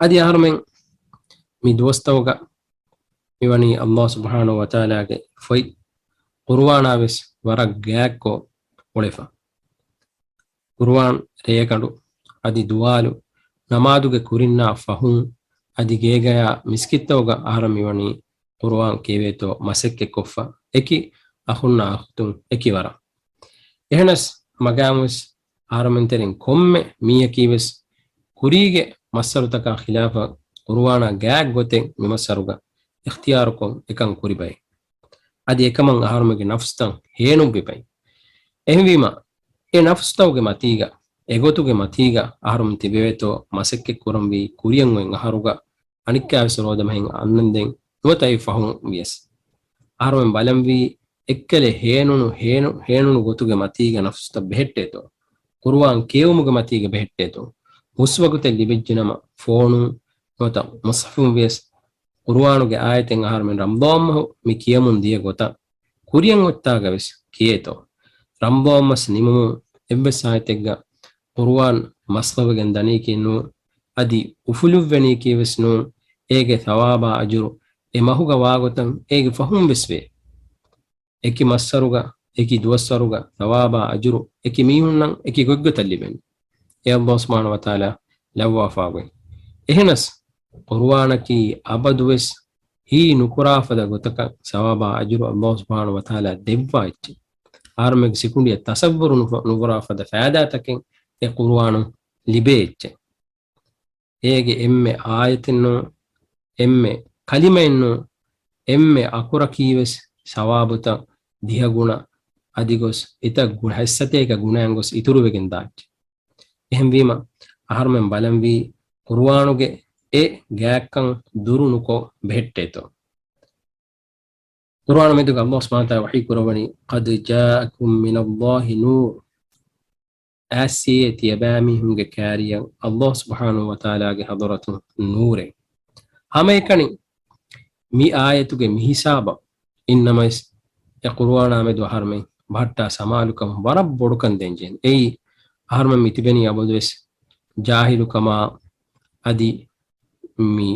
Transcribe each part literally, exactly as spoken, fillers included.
އަދި އަހަރުމެން މި ދުވަސްތަކުގަ މިވަނީ އައްލާހު ސުބްޙާނަހު ވަތަޢާލާގެ ފޮތް ޤުރުއާނާވެސް ވަރަށް ގާތްކޮށް އުޅެފަ. ޤުރުއާން ރޭގަނޑު އަދި ދުވާލު ނަމާދުގެ ކުރިންނާ ފަހުން އަދި ގޭގަޔާ މިސްކިތްތަކުގަ އަހަރަށް މިވަނީ ޤުރުއާން ކިޔެވޭތޯ މަސައްކަތްކޮށްފަ އެކި އަޚުންނާ އަޚުތުން އެކި ވަރަށް. އެހެނަސް މަގާމުވެސް އަހަރުމެންތެރިން ކޮންމެ މީހަކީވެސް ކުރީގެ މައްސަރުތަކާ ޚިލާފަށް ޤުރުއާނާ ގާތް ގޮތެއް މިމައްސަރުގަ އިޚްތިޔާރުކޮށް އެކަން ކުރިބައި. އަދި އެކަމަށް އަހަރުމެންގެ ނަފްސުތައް ހޭނުންވިބައި. އެހެންވީމަ، އެ ނަފްސުތަކުގެ މަތީގަ، އެގޮތުގެ މަތީގަ އަހަރުމެން ތިބެވޭތޯ މަސައްކަތް ކުރަންވީ ކުރިއަށް އޮތް އަހަރުގަ އަނެއްކާވެސް ރޯދަމަހެއް އަންނަންދެން ނުވަތަ އެއް ފަހުން ވިޔަސް. އަހަރުމެން ބަލަންވީ އެއްކަލެ ހޭނުނު، ހޭނު، ހޭނުނު ގޮތުގެ މަތީގަ ނަފްސުތައް ބެހެއްޓޭތޯ. ޤުރުއާން ކިޔެވުމުގެ މަތީގަ ބެހެއްޓޭތޯ. ހުސްވަގުތެއް ލިބިއްޖެނަމަ ފޯނުން ނުވަތަ މުޞްޙަފުން ވިޔަސް ޤުރުއާނުގެ އާޔަތެއް އަހަރުމެން ރަމަޟާންމަހު މި ކިޔަމުން ދިޔަ ގޮތަށް ކުރިއަށް އޮތްތާގަވެސް ކިޔޭތޯ. ރަމަޟާންމަސް ނިމުމުން އެއްވެސް އާޔަތެއްގަ ޤުރުއާން މަސްކޮށްގެން ދަނީކީ ނޫން، އަދި އުފުލުއްވެނީކީވެސް ނޫން، އޭގެ ޘަވާބާ އަޖުރު އެ މަހުގަ ވާގޮތަށް އޭގެ ފަހުން ވެސް ވޭ. އެކި މައްސަރުގަ، އެކި ދުވަސްވަރުގަ ޘަވާބާ އަޖުރު އެކި މީހުންނަށް އެކި ގޮތްގޮތަށް ލިބެނީ. އެ އައްލާހު ސުބްޙާނަހު ވަތަޢާލާ ލައްވާފާގޮތް. އެހެނަސް، ޤުރުއާނަކީ އަބަދުވެސް ހީ ނުކުރާ ފަދަ ގޮތަކަށް ސަވާބާ އަޖުރު އައްލާހު ސުބްޙާނަހު ވަތަޢާލާ ދެއްވާ އެއްޗެއް. އަހަރުމެންގެ ސިކުނޑިއަށް ތަޞައްވުރު ނުފަ-، ނުކުރާ ފަދަ ފައިދާތަކެއް އެ ޤުރުއާނު ލިބޭ އެއްޗެއް. އޭގެ އެންމެ އާޔަތެއްނު، އެންމެ ކަލިމައެއްނު، އެންމެ އަކުރަކީވެސް ސަވާބުތައް ދިހަ ގުނަ އަދި ގޮސް އެތައް ގު-، ހަތްސަތޭކަ ގުނައިން ގޮސް އިތުރުވެގެން ދާ އެއްޗެއް. އެހެންވީމަ، އަހަރުމެން ބަލަންވީ ޤުރުއާނުގެ އެ ގާތްކަން ދުރު ނުކޮށް ބެހެއްޓޭތޯ. ޤުރުއާނު މެދުގަ އައްލާހު ސުބްޙާނަހު ވަތަޢާލާ ވަޙީ ކުރައްވަނީ، "قد جاءكم من الله نور." އާސިޔޭ ތިޔަބައިމީހުންގެ ކާރިއަށް އައްލާހު ސުބްޙާނަހު ވަތަޢާލާގެ ޙަޟްރަތުން ނޫރެއް. ހަމައެކަނި މި އާޔަތުގެ މި ހިސާބަށް އިންނަމަވެސް އެ ޤުރުއާނާ މެދު އަހަރުމެން ބަހައްޓާ ސަމާލުކަމުން ވަރަށް ބޮޑުކަން ދޭންޖެހޭނެ. އެއީ އަހަރުމެން މި ތިބެނީ އަބަދުވެސް ޖާހިލުކަމާ އަދި މި،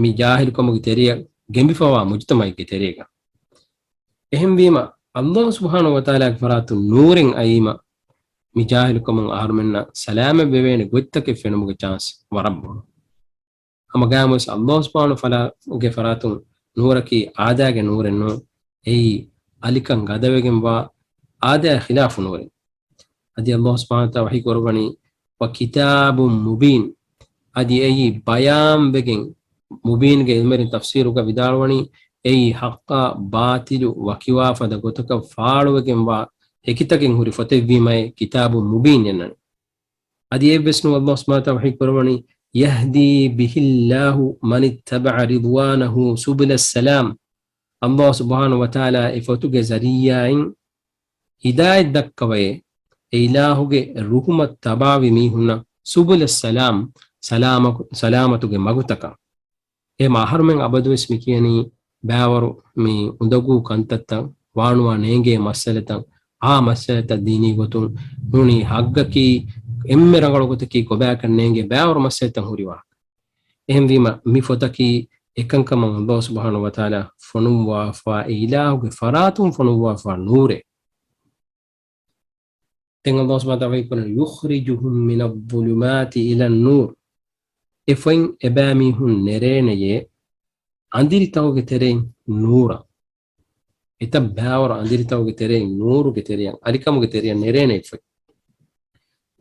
މި ޖާހިލުކަމުގެ ތެރެއަށް ގެނބިފަވާ މުޖުތަމަޢެއްގެ ތެރޭގަ. އެހެންވީމަ، އައްލާހު ސުބްޙާނަހު ވަތަޢާލާގެ ފަރާތުން ނޫރެއް އައީމަ، މި ޖާހިލުކަމުން އަހަރުމެންނަށް ސަލާމަތް ވެވޭނެ ގޮތްތަކެއް ފެނުމުގެ ޗާންސް ވަރަށް ބޮޑު. ހަމަ ގާމުވެސް އައްލާހު ސުބްޙާނަހު ވަތަޢާލާގެ ފަރާތުން ނޫރަކީ އާދައިގެ ނޫރެއް ނޫން. އެއީ އަލިކަން ގަދަވެގެންވާ އާދައާ ޚިލާފު ނޫރެއް. އަދި އައްލާހު ސުބްޙާނަހު ވަތަޢާލާ ވަޙީ ކުރައްވަނީ، "وكتاب مبين." އަދި އެއީ ބަޔާންވެގެން، މުބީންގެ ޢިލްމުވެރިން ތަފްސީރުގަ ވިދާޅުވަނީ، އެއީ ޙައްޤާ ބާޠިލު ވަކިވާ ފަދަ ގޮތަކަށް ފާޅުވެގެންވާ ހެކިތަކެއް ހުރި ފޮތެއްވީމައޭ ކިތާބު މުބީން އެންނަނީ. އަދި އެއްވެސް ނޫން، އައްލާހު ސުބްޙާނަހު ވަތަޢާލާ ވަޙީ ކުރައްވަނީ، "يهدي به الله من اتبع رضوانه سبل السلام." އައްލާހު ސުބްޙާނަހު ވަތަޢާލާ އެ ފޮތުގެ ޒަރީޢާއިން ހިދާޔަތް ދައްކަވައޭ، އެ އިލާހުގެ ރުޙުމަތް ތަބާވި މީހުންނަށް ސުބުލައްސަލާމް، ސަލާމަ-، ސަލާމަތުގެ މަގުތަކަށް. އެހެން އަހަރުމެން އަބަދުވެސް މި ކިޔަނީ ބައިވަރު މި އުނދަގޫ ކަންތައްތައް، ވާނުވާ ނޭނގޭ މައްސަލަތައް، އާ މައްސަލަތައް ދީނީ ގޮތުން ނޫނީ ޙައްޤަކީ އެންމެ ރަނގަޅު ގޮތަކީ ކޮބާކަން ނޭނގޭ ބައިވަރު މައްސަލަތައް ހުރި ވާހަކަ. އެހެންވީމަ، މި ފޮތަކީ އެކަންކަމަށް އައްލާހު ސުބްޙާނަހު ވަތަޢާލާ ފޮނުއްވާފާ، އެ އިލާހުގެ ފަރާތުން ފޮނުއްވާފާ ނޫރެއް. ދެން އައްލާހު ސުބްޙާނަހު ވަތަޢާލާ ވަޙީ ކުރަނީ، "يخرجهم من الظلمات إلى النور." އެ ފޮތް އެބައިމީހުން ނެރޭނެޔޭ އަނދިރިތަކުގެ ތެރެއިން ނޫރަށް. އެތައް ބައިވަރު އަނދިރިތަކުގެ ތެރެއިން ނޫރުގެ ތެރެއަށް، އަލިކަމުގެ ތެރެއަށް ނެރޭނެ އެ ފޮތް.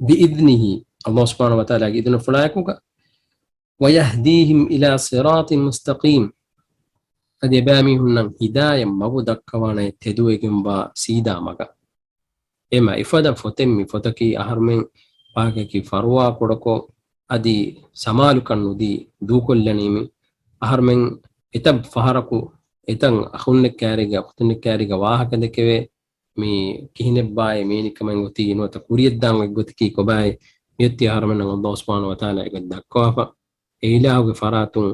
بإذنه، އައްލާހު ސުބްޙާނަހު ވަތަޢާލާގެ އިޛުނަފުޅާއެކުގަ، "ويهديهم إلى صراط مستقيم." އަދި އެބައިމީހުންނަށް ހިދާޔަތް މަގު ދައްކަވާނެ ތެދުވެގެންވާ ސީދާ މަގަށް. އެ މަ-، އެފަދަ ފޮތެއް މި ފޮތަކީ އަހަރުމެން ވާހަކައަކީ ފަރުވާ ކުޑަކޮށް، އަދި ސަމާލުކަން ނުދީ ދޫކޮށްލަނީމި. އަހަރުމެން އެތައް ފަހަރަކު އެތައް އަޚުންނެއް ކާރީގަ އުޚްތުންނެއް ކާރީގަ ވާހަކަ ދެކެވޭ، މި ކިހިނެއްބާއޭ މީނިކަމެއް އޮތީ ނުވަތަ ކުރިޔަށްދާން އޮތް ގޮތަކީ ކޮބާއޭ؟ މިއޮތީ އަހަރުމެންނަށް އައްލާހު ސުބްޙާނަހު ވަތަޢާލާ އެގޮތް ދައްކަވާފަ. އެ އިލާހުގެ ފަރާތުން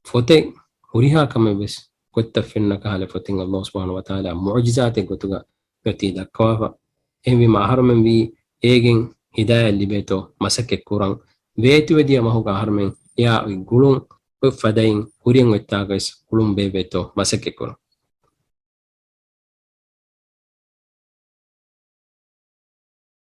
ފޮތެއް ހުރިހާ ކަމެއް ވެސް ގޮތްތައް ފެންނަ ކަހަލަ ފޮތެއް އައްލާހު ސުބްޙާނަހު ވަތަޢާލާ މުޢުޖިޒާތެއް ގޮތުގަ އޮތީ ދައްކަވާފަ. އެހެންވީމަ އަހަރުމެން ވީ އޭގެން ހިދާޔަތް ލިބޭތޯ މަސައްކަތް ކުރަން. ވޭތުވެދިޔަ މަހުގަ އަހަރުމެން އެއާ އޮތް ގުޅުން އޮތް ފަދައިން ކުރިއަށް އޮތްތާގައި ގުޅުން ބޭއްވޭތޯ މަސައްކަތް ކުރުން.